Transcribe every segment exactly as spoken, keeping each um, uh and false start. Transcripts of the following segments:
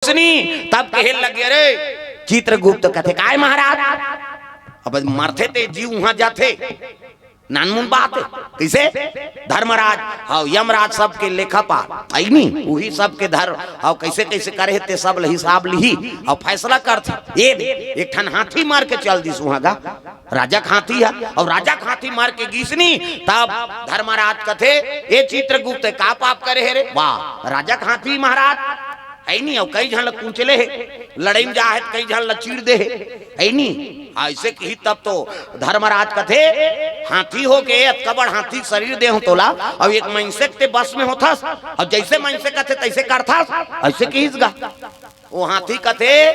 सुनी, तब कहे लगे, "अरे चित्रगुप्त," कथे, "काय महाराज?" अब मरथे ते जीव उहां जाथे, नानमुन बात हे। कइसे? धर्मराज, हव, यमराज सबके लेखापाल, हइ नी? उही सबके धर, हव, कइसे कइसे करे हे ते सब ल हिसाब लिही, अउ फैसला करथे। ए दे, एक ठन हाथी मार के चल दिस उहां गा। राजा के हाथी हे, अउ राजा के हाथी मार के गिस नी, तब धर्मराज कथे, "ए चित्रगुप्त, का पाप करे हे रे?" वाह, राजा के हाथी महाराज, हइ नी? अउ कई झन ल कुचले हे, लड़ई म जाहे त कई झन ल चीर दे हे, हइ नी? अइसे किही तब तो धर्मराज कथे, "हाथी होके, अतका बड़ हाथी के शरीर देहूं तोला, अउ एक मइनसे के ते बस में होथस, अउ जइसे मइनसे कथे तइसे करथस," अइसे किहिस गा। ओ हाथी कथे,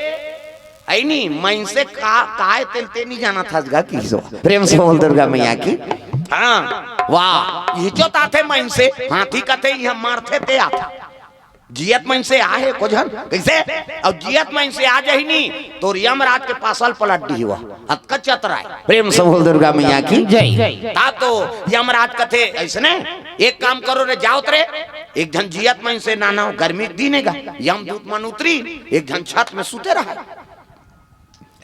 "हइ नी, मइनसे का, काय तेल ते नी जानत हस गा," किहिस ओ। प्रेम से बोल दुर्गा मैया की। हां, वाह, इही जो त आथे मइनसे, हाथी कथे, "इहां मरथे ते आथे।" जियत मइनसे आहे को झन, कइसे? अउ जियत मइनसे आ जाही नी, तोर यमराज के पासल पलट दिही वा। अतका चतरा हे। प्रेम से बोल दुर्गा मैया की जय। ता तो यमराज कथे, "अइसने एक काम करो रे, जाओ त रे, एक झन जियत मइनसे नानव, गर्मी के दिन हे गा, यमदूत मन उतरी, एक झन छत में सुते रहा।"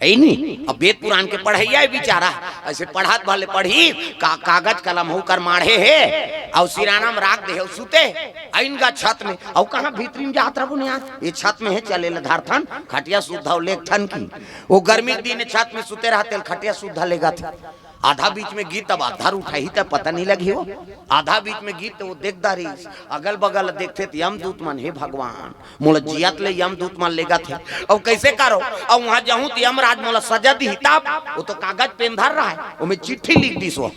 हइ नी? अब वेद पुराण के पढ़इया हे बिचारा, अइसे पढ़त भले पढ़ही, का-, कागज कलम हउ कर माढ़े हे, अउ सिराना म राख दे हे, अउ सुते हे, अइन गा छत में, अउ कहां भीतरी म जात रबो न यार, ए छत में हे, चले ल धरथन, खटिया सुद्धा लेगथन की। ओ गर्मी के दिन छत में सुते रहा, तेल खटिया सुद्धा लेगथे। आधा बीच में गिस तब आधा उठाही त पता नहीं लगी हो। आधा बीच में गिस त ओ देखदा रहिस, अगल बगल देखथे त यमदूत मन, "हे भगवान, मोला जियत ले यमदूत मन लेगथे, अउ कइसे करो? अउ उहां जाहूं त यमराज मोला सजा दिही तब, ओ तो कागज पेन धर रहा हे, ओमे चिट्ठी लिख दिस ओ।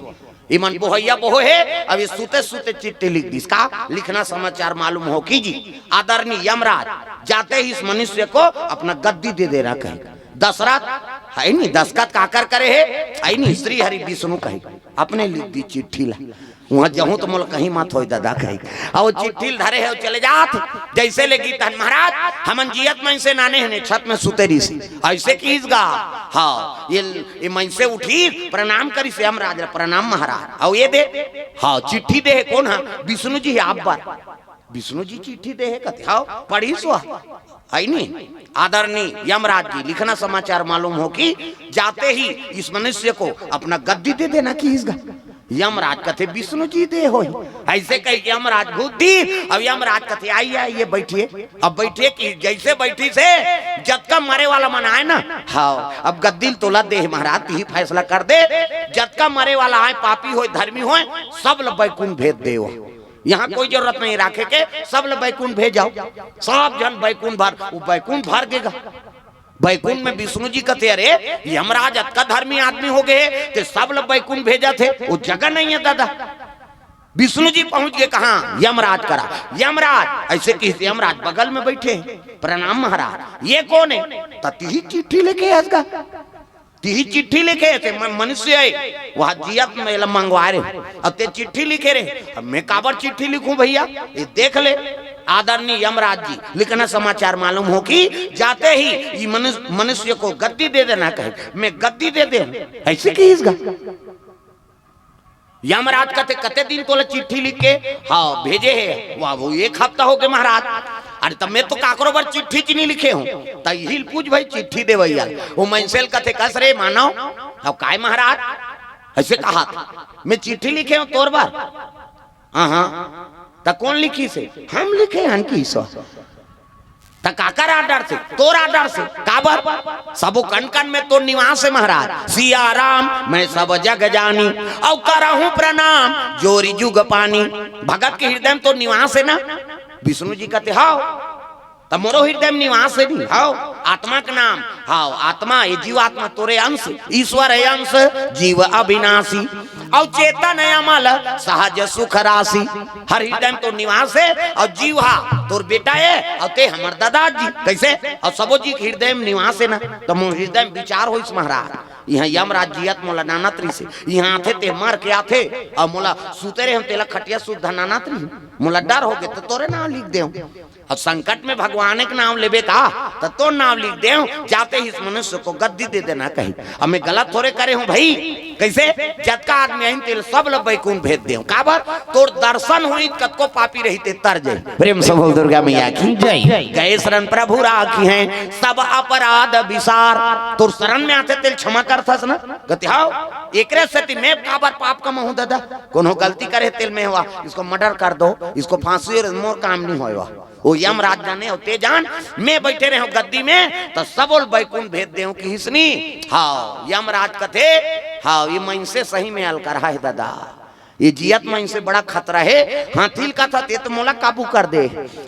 इमन बोहइया बोहे हे, अउ ए सुते सुते चिट्ठी लिख दिस। का लिखना समाचार मालूम हो कीजिए, आदरणीय यमराज, जाते ही इस मनुष्य को अपना गद्दी दे देना कहे।" दशरथ, हइ नी, दस्तखत काकर करे हे, हइ नी, श्री हरि विष्णु कहे, अपने लिख दिस चिट्ठी ला। उहां जाहूं त मोला कहीं मत होय ददा कहे। अउ चिट्ठी ल धरे हे, अउ चले जात हे। जइसे ले गिस तहन, "महाराज, हमन जियत मइनसे नाने हन, छत में सुते रहिस।" अइसे किहिस गा। हां, ए, ए मइनसे उठिस, प्रणाम करिस, "यमराज ला प्रणाम महाराज।" अउ ए दे, हां, चिट्ठी दे हे कोन हा? विष्णु जी हे आप बर। विष्णु जी चिट्ठी दे हे कथे, हां, पढ़िस ओ। हइ नी? आदरणीय यमराज जी, लिखना समाचार मालूम हो कि जाते ही इस मनुष्य को अपना गद्दी दे देना किहिस गा। यमराज कथे, "विष्णु जी दे होही।" अइसे कहिके यमराज घूर दिस, अब यमराज कथे, "आइए, आइए, बइठिए।" अब बइठे कि जइसे बइठिस हे, जतका मरे वाला मन आय ना, हां, अब गद्दी ल तोला दे हे महाराज, तिही फैसला कर दे, जतका मरे वाला आय, पापी होय, धर्मी होय, सब ल बैकुंठ भेज देव। इहां कोई जरूरत नहीं राखे के, सब ल बैकुंठ भेजव। सब झन बैकुंठ भर, ओ बैकुंठ भर गे गा। बैकुंठ में विष्णु जी कथे, "अरे, यमराज अतका धर्मी आदमी हो गे हे, ते सब ल बैकुंठ भेजत हे, ओ जगह नहीं हे ददा।" विष्णु जी पहुंच गे कहां? यमराज करा। "यमराज," अइसे किहिस, यमराज बगल में बइठे हे। "प्रणाम महाराज।" "ए कोन हे?" "त तिही चिट्ठी लेके आस गा।" तिही चिट्ठी लिखे हे, ते म-, मनुष्य हे, ओ जियत म एला मंगवाय रहे। अब ते चिट्ठी लिखे रहे, अब मैं काबर चिट्ठी लिखूं भइया? ए देख ले, आदरणीय यमराज जी, लिखना समाचार मालूम हो कि जाते ही ये मनुष्य, मनुष्य को गद्दी दे देना कहे, मैं गद्दी दे दे, अइसे किहिस गा। यमराज कथे, "कते दिन तोला चिट्ठी लिख के, हां, भेजे हे?" "वाह, वो एक हफ्ता हो गे महाराज।" "अरे, त मैं तो काकरो बर चिट्ठी च नहीं लिखे हूं।" "त इही ल पूछ भई, चिट्ठी देवइया।" ओ मइनसे ल कथे, "कस रे मानव, अउ काय महाराज?" अइसे कहा, "मैं चिट्ठी लिखे हूं तोर बर।" "हां, हां।" "त कोन लिखिस हे?" "हम लिखे हन," किहिस ओ। "त काकर आर्डर से?" "तोर आर्डर से।" "काबर?" "सबो कन कन में तोर निवास हे महाराज।" "सिया राम मैं सब जग जानी, अउ करहूं प्रणाम जोरी जुग पानी।" "भगत के हृदय में तोर निवास हे ना?" विष्णु जी कथे, "हव।" "त मोरो हृदय में निवास हे नी?" "हव।" "आत्मा के नाम?" "हव।" "आत्मा, ए जीवात्मा तोरे अंश, ईश्वर हे अंश, जीव अविनाशी।" "अउ चेतन अमल सहज सुख राशि।" "हर हृदय में तोर निवास हे, अउ जीव हा तोर बेटा हे, अउ ते हमर ददा जी।" "कइसे?" "अउ सबो जी के हृदय में निवास हे ना, त मोर हृदय में विचार होइस महाराज, इहां यमराज जियत मोला नानत रहिस हे, इहां आथे ते मर के आथे, अउ मोला सुते रहे हम तेला खटिया सुद्धा नानत रहिस, मोला डर हो गे त तोरे नाम लिख देव।" संकट में भगवान के नाम लेबे का, त तोर नाम लिख देव, जाते ही इस मनुष्य को गद्दी दे देना कही। अब मैं गलत थोड़े करे हूँ भाई। कैसे? जतका आदमी आइन तेल सब ल बैकुंठ भेज देव। काबर? तोर दर्शन होई त कतको पापी रही ते तर जाई। प्रेम से बोल दुर्गा मैया की जय। गए शरण प्रभु राखी हैं सब अपराध विसार। तोर शरण में आथे तेल क्षमा करथस ना? कथे हव। एकरे सेती मैं काबर पाप कमाहूं दादा? कोनो गलती करे तेल में हुआ, इसको मर्डर कर दो, इसको फांसी और मोर काम नहीं होएगा। वो यमराज जाने होते जान, मैं बैठे रहे गद्दी में, त सबो ल बैकुंठ भेज देव किहिस नी। हाँ, यमराज कथे, हाँ, ये मनसे सही में अलकरहा हे दादा। ये जियत मनसे बड़ा खतरा हे। हाथी ल कथा ते तो मोला काबू कर दे,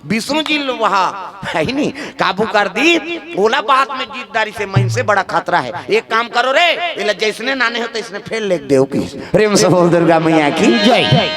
विष्णु जी ल वहा है नी, काबू कर दी। ओला बात में जीत डारिस, मनसे बड़ा खतरा हे। एक काम करो रे, एला जैसने नाने हो तैसने फेर लेग देव किहिस। प्रेम से बोल दुर्गा मैया की जय।